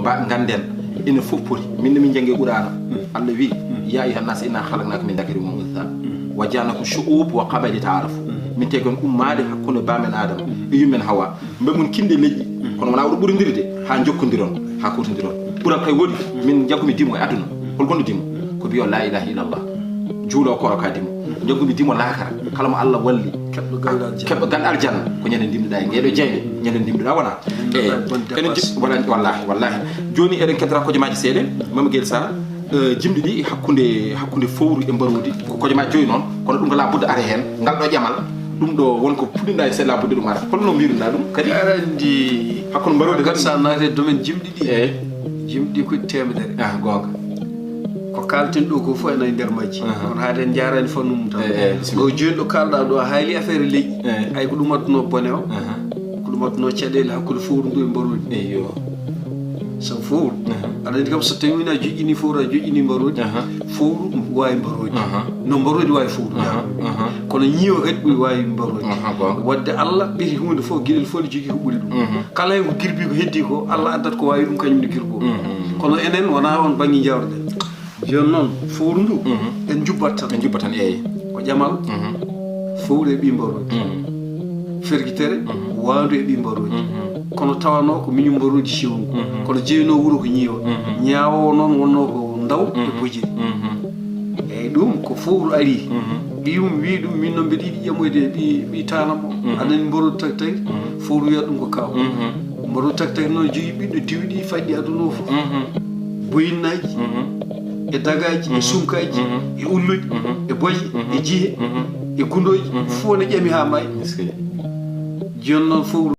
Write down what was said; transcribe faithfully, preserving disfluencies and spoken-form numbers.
Ba ngannden enen fof poti. Min no min njanngi Qur'aana. Allah wi, "Ya ayyuhan nas, inna khalaqnakum min dhakarin wa untha, wa ja'alnakum shu'ub wa qaba'ila li ta'arafu." Min tagi on ummaade hakkunde baamen Adama e yummen Hawa. Mbe mun kinɗe leƴƴi. Kono wonaa oɗo ɓurondiri de, haa njokkondiron, haa kuutondiron. Ɓural kay woodi, min njaggumi dimo e aduna. Hol gonɗo dimo? Ko biyo la ilaha illallah. Juulo kooro ka dimo. Njaggumi dimo laakara. Kala mo Allah walli, keɓɗo galle aljanna. Keɓɗo galle aljanna. Ko ñande ndimduɗa e ngeɗo jeyde, ñande ndimduɗa wona. Ndimduɗa e bonde enen bas. Wala, wallahi, wallahi. Joni eɗen keddora hojomaaji seeɗa, Mama Guel Sarr, eh, jimɗi ɗi hakkunde, hakkunde fowru e mbaroodi. Ko hojomaaji joyi noon, kono ɗum ko la budda are heen. Ngal ɗo ƴamal, ɗum ɗo won ko puɗɗinɗa e seeɗa budde ɗum ara. Holno mbiruɗa ɗum kadi? Aɗa anndi, hakkunde mbaroodi kadi sa naati e domaine jimɗi ɗi. Eyi. Jimɗi ɗi ko temedere. Ah, goonga. Ko kalten ɗo ko fof ena e nder majji. Aha. Kono haade en njaarani fannu mum tan. Eh, eh, bisimilla. Ɗo jooni ɗo kalɗa ɗo a haali affaire leƴƴi. Eh. Ay ko ɗum adduno bone o. Aha. Ko ɗum adduno caɗeele hakkunde fowru ndu e mbaroodi. Eyyo. Sabu fowru. Aha. Aɗa anndi kam so tawi woni a joƴƴini fowru a joƴƴini mbaroodi. Aha. Fowru wawi mbaroodi. Aha. No mbaroodi wawi fowru. Aha. Aha. Kono ñiiwa kadi ɓuri wawi mbaroodi. Aha, goonga. Wadde Allah ɓeti huunde fof geɗel fof ne jogii ko ɓuri ɗum. Mhm. Kala hen ko girbi ko heddi ko Allah addat ko wawi ɗum kañum ne girbo. Mhm. Kono enen wona on bangge jawrde. Jooni noon, fowru ndu, mhm, en njubbat tan. En njubbat tan, eeyi. Ko ƴamal, mhm, fowru e ɓii mbaroodi. Mhm. Fergitere, mhm, waandu e ɓii mbaroodi. Mhm. Kono tawanoo ko miñum mbaroodi siwungu. Mhm. Kono jeynoo wuro ko ñiiwa. Mhm. Ñaawoowo noon wonnoo ko ndaw e, mhm, bojiri. Mhm. Eeyi, ɗum ko fowru ari. Mhm. Ɓiyum wii ɗum, "Min noon mbeɗa yiɗi ƴamoyde ɓii, ɓii taanam o." Mhm. Aɗa anndi mbaroodi taki taki? Mhm. Fowru wiyata ɗum ko kaaw. Mhm. Mbaroodi taki taki noon jogii ɓiɗɗo diwɗi faɗɗi aduna o fof. Mhm. Boyinnaaji, mhm, e dagaaji, e, mhm, sunkaaji, mhm, e ulluɗi, mhm, e boje, mhm, e jihe, mhm, e gundooji, mhm, fof ne ƴami haa maayi. Eskey. Jooni noon fowru